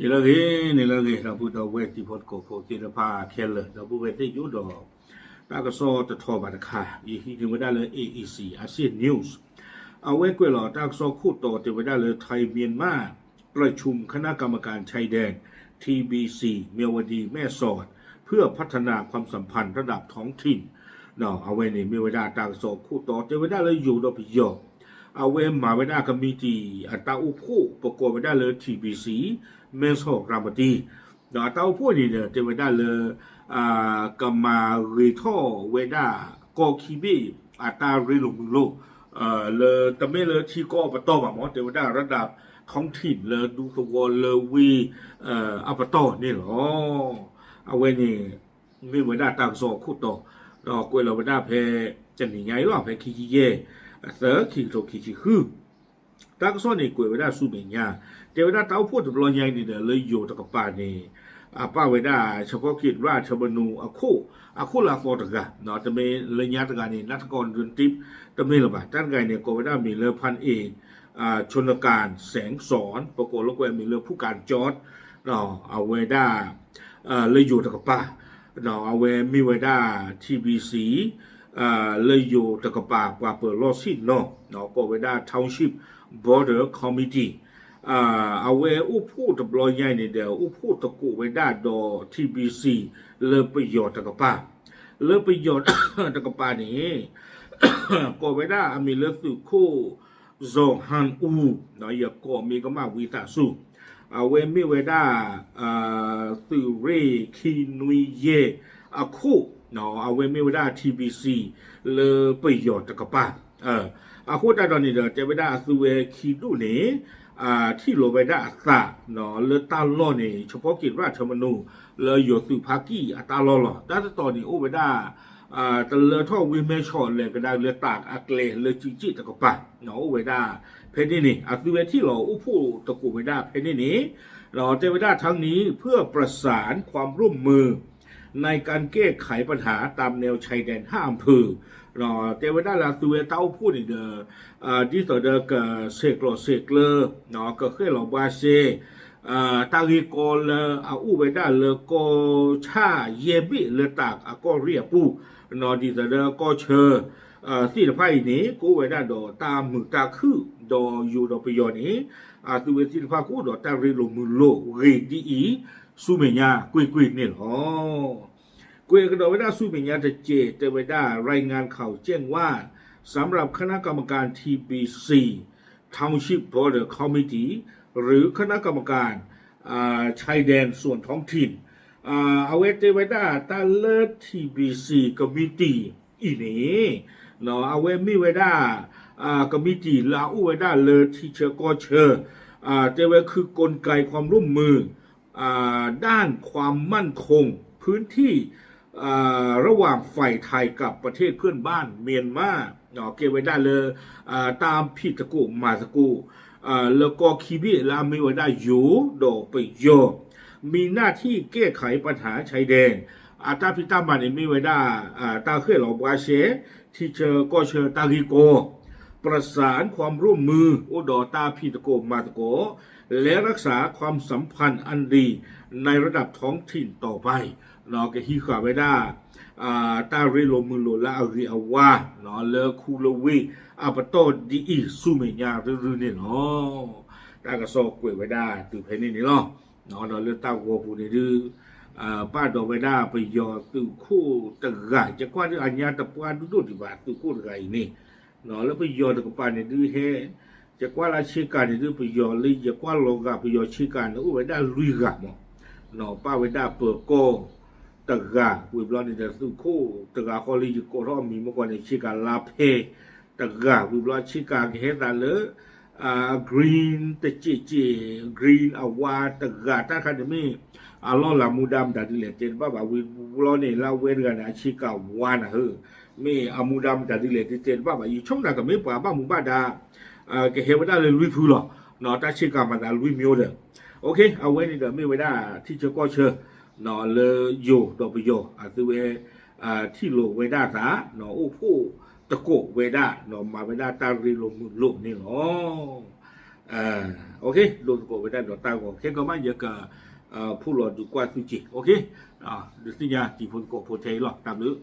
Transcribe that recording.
န့ၣ်လၢအဂ့ၤ, န့ၣ်လၢအဂ့ၤ ဒီပုၢ်ဒီဝဲၢ်တံၤဖိသကိးဖိသ့ၣ်တဖၣ်ခဲလၢာ် ဒီပုၢ်ဝဲၢ်သ့ၣ်ယိဒီး တၢ်ကစီၣ်တထီၣ်ဘၣ်တခါ ယဟံးန့ၢ်ဝဲဒၣ်လၢ A E C Asia News အဝဲကွဲးလီၤတၢ်ကစီၣ်ခိၣ်တီတဲဝဲဒၣ်လၢ ไทยเมียนมาประชุมคณะกรรมการชายแดน T B C เมียวดีแม่สอด เพื่อพัฒนาความสัมพันธ์ระดับท้องถิ่น အဝဲန့ၣ်မ့ၢ်ဝဲဒၣ်တၢ်ကစီၣ်ခိၣ်တီတဲဝဲဒၣ်လၢယိၤဒီးပယီၤ အဝဲမၤဝဲဒၣ်ကမံးတံာ်အတၢ်အိၣ်ဖှိၣ် ပကိးဝဲဒၣ်လၢ T B C မဲဆီၣ်ရၤမတံ ဒီးအတၢ်အိၣ်ဖှိၣ်န့ၣ်ဒီး တဲဝဲဒၣ်လၢ ကမၤဂ့ၤထီၣ်ဝဲဒၣ် ကီၢ်ခံဘ့ၣ်အတၢ်ရ့လိာ်မုာ်လိာ် လၢတမ့ၢ်လၢထံကီၢ်အပတီၢ်ဘၣ်မး တဲဝဲဒၣ် ระดับท้องถิ่น လၢဒူသဝီလၢဝ့ၢ်အပတီၢ်န့ၣ်လီၤ. အဝဲန့ၣ် မ့ၢ်ဝဲဒၣ်တၢ်ကစီၣ်အခိၣ်တီ ဒီးကွဲးလီၤဝဲဒၣ်ဖဲ တနံၤညါအံၤလီၤ ဖဲခံဆံယဲၢ် သၢ ခံကထိခံဆံဃု တၢ်ကစီၣ်န့ၣ်ကွဲးဝဲဒၣ်ဆူမဲာ်ညါ တဲဝဲဒၣ်တၢ်အိၣ်ဖှိၣ်တဘျီညါအံၤန့ၣ်ဒီး လၢယိၤတကပၤန့ၣ် အပာ်ဝဲဒၣ် เฉพาะกิจราชธรรมนูญ အခိၣ် အခိၣ်လၢအသီတဂၤ တမ့ၢ်လၢညါတဂၤန့ၣ် နၢ်တကီၢ်ဒၢတ့ တမ့ၢ်လၢၤဘၣ် တၢ်တဂၤအံၤန့ၣ် ကိးဝဲဒၣ်မံၤလၢ พันเอก ชนการ แสงสอน ပကိးလၢကွဲးမံၤလၢ ผู้การจอร์จ အဝဲဒၣ် လၢယိၤတကပၤ အဝဲမ့ၢ်ဝဲဒၣ် T B C လၢယိၤတကပၤ ပှၤပၢၤလီၢ်ဆ့ၣ်နီၤ ကိးဝဲဒၣ် Township Border Committee အဝဲအိၣ်ဖှိၣ်တဘျီညါအံၤန့ၣ်ဒီး အိၣ်ဖှိၣ်သကိးဝဲဒၣ်ဒီး T B C လၢပယီၤတကပၤ လၢပယီၤတကပၤန့ၣ် ကိးဝဲဒၣ်အမံၤလၢသုးခိၣ် စီၤဟၣ်အူ ယကိးမ့ၢ်ကမၣ်ဝံသးစူၤ အဝဲမ့ၢ်ဝဲဒၣ် သုးရ့ၣ်ခံနွံယဲၢ်အခိၣ် အဝဲမ့ၢ်ဝဲဒၣ် T B C လၢပယီၤတကပၤ အဃိသတးဒီးန့ၣ်ဒီး တဲဝဲဒၣ်အသုဝဲခံဒူၣ်န့ၣ် ထံၣ်လိာ်ဝဲဒၣ်အသး လၢတၢ်လီၢ်န့ၣ် เฉพาะกิจราชธรรมนูญ လၢယိၤသုးဖါကံၢ်အတၢ်လီၢ်လီၤ. တၢ်တတီၤန့ၣ်အိၣ်ဝဲဒၣ် တလၢထီၣ်ဝ့ၢ်မဲဆီးလဲၤကဒါက့ၤလၢတၢ်အကျဲ လၢစုစ့ၣ်တကပၤ အိၣ်ဝဲဒၣ်ဖဲန့ၣ်န့ၣ် အသုဝဲထံၣ်လီၤအိၣ်ဖှိၣ်သကိးဝဲဒၣ်ဖဲန့ၣ်န့ၣ် တဲဝဲဒၣ် ทั้งนี้เพื่อประสานความร่วมมือ ในการแก้ไขปัญหาตามแนวชายแดนห้าอำเภอ တဲဝဲဒၣ်လၢအသုဝဲတၢ်အိၣ်ဖှိၣ်န့ၣ်ဒီး ဒ်သိးဒီးကဆဲးကျိးဆဲးကျၢ ကဃဲၣ်လီၤဘှါရှဲ တၢ်ဂ့ၢ်ကီလၢအအိၣ်ဝဲဒၣ်လၢကီၢ်ဆၣ်ယဲၢ်ဘ့ၣ်လၢတၢ်အကီၢ်ရ့ၣ်အပူၤ ဒ်သိးဒီးကီၢ်ဆၢ သ့ၣ်တဖၣ်အံၤန့ၣ် ကအိၣ်ဝဲဒၣ်ဒီးတၢ်မုာ်တၢ်ခုၣ် ဒီးယိၤဒီးပယီၤန့ၣ် အသုဝဲသ့ၣ်တဖၣ်ကအိၣ်ဒီးတၢ်ရ့လိာ်မုာ်လိာ်ဂ့ၤဒ်အံၤ ဆူမဲာ်ညါကွ့ၢ်ကွ့ၢ်န့ၣ်လီၤ. ကွဲးကဒီးဝဲဒၣ်ဆူမဲာ်ညါတစဲး တဲဝဲဒၣ် รายงานข่าวแจ้งว่า สำหรับคณะกรรมการ T B C Township Border Committee หรือคณะกรรมการ ชายแดนส่วนท้องถิ่น အဝဲတဲဝဲဒၣ်တၢ်လၢ T B C committee အံၤန့ၣ် အဝဲမ့ၢ်ဝဲဒၣ် committee လၢအအိၣ်ဝဲဒၣ်လၢထံဆၢကီၢ်ဆၢ တဲဝဲ คือกลไกความร่วมมือ ด้านความมั่นคงพื้นที่ ระหว่างฝ่ายไทยกับประเทศเพื่อนบ้านเมียนมา ကဲဝဲဒၣ်လၢ တၢ်ဖံးသကိးမၤသကိး လၢကီၢ်ခံဘ့ၣ်လၢအမ့ၢ်ဝဲဒၣ်ယိၤဒီးပယီၤ มีหน้าที่แก้ไขปัญหาชายแดน အတၢ်ဖံးတၢ်မၤန့ၣ်မ့ၢ်ဝဲဒၣ် တၢ်ဃဲၣ်လီၤဘှါရှဲ ထံဆၢကီၢ်ဆၢတၢ်ဂ့ၢ်ကီ ประสานความร่วมมือ အိၣ်ဒီးတၢ်ဖံးသကိးမၤသကိး และรักษาความสัมพันธ์อันดีในระดับท้องถิ่นต่อไป ကဟံးဃာ်ဝဲဒၣ် တၢ်ရ့လိာ်မုာ်လိာ်လၢအဂ့ၤအဝါ လၢခူလၢဝ့ၢ်အပတီၢ်ဒ်အံၤ ဆူမဲာ်ညါရုၢ်ရုၢ်န့ၣ်လီၤ. တၢ်ကစီၣ်ကွဲးဝဲဒၣ်တုၤဖဲန့ၣ်န့ၣ်လီၤ. ဒီးလၢတၢ်ဂီၤပူၤန့ၣ်ဒုး ပာ်ဒီးဝဲဒၣ်ပယီၤသုးခိၣ်တဂၤ ယကွၢ်ဒုးအညါတပှၢ်ဒိၣ်ဒိၣ်ဒံးဘၣ် သုးခိၣ်တဂၤအံၤန့ၣ် လၢပယီၤတကပၤန့ၣ်ဒုးဟဲ ယကွၢ်လၢဆ့ကၤန့ၣ်ဒုး ပယီၤလၢယကွၢ်လီၤဂာ်ပယီၤဆ့ကၤန့ၣ် အိၣ်ဝဲဒၣ်လွံၢ်ဂၤမး ပာ်ဝဲဒၣ်ပၢၤကီၢ်တဂၤ ဝံၤဘျီန့ၣ်ဒီး သုးခိၣ်တဂၤဃီလၢယကိးထီၣ်အမံၤမ့ၢ်ကီးန့ၣ် ဆ့ကၤလါဖဲတဂၤ ဝံၤဘျီဆ့ကၤကဟဲသးလၢ green တစဲးစဲး green အဝါတဂၤ တၢ်တခါန့ၣ်မ့ၢ် အလီၢ်လၤမူဒါမတၤဒ်လဲၣ်တဲတဘၣ်ဘၣ် ဝံၤဘျီန့ၣ် လၢအဝဲတဂၤန့ၣ် အဆ့ကၤဝါနၤဧၢ မ့ၢ်အမူဒါမတၤဒ်လဲၣ်ဒုးတဲတဘၣ်ဘၣ် ယဆိကမိၣ်တၢ်ကမ့ၢ်ပှၤဘၣ်မူဘၣ်ဒါ ကဟဲဝဲဒၣ်လၢလွံၢ်ဖုလီၤ တၢ်ဆ့ကၤမၤသးလွံၢ်မံၤဒီး အဝဲန့ၣ်ဒီးမ့ၢ်ဝဲဒၣ်ထံဆၢကီၢ်ဆၢ လၢယိၤဒီးပယီၤ အသုဝဲ ထံၣ်လိာ်ဝဲဒၣ်သး အိၣ်ဖှိၣ်သကိးဝဲဒၣ် မၤဝဲဒၣ်တၢ်ရ့လိာ်မုာ်လိာ်န့ၣ်လီၤ. ဒိးသကိးဝဲဒၣ်ဒီးတၢ်ဂီၤ ခဲကီးမး ယကဖုၣ်လီၤဒုးကွၢ်သုက့ၤ ဒုးသ့ၣ်ညါတံၤဖိသကိးဖိထဲအံၤလီၤ တၢ်ဘျုး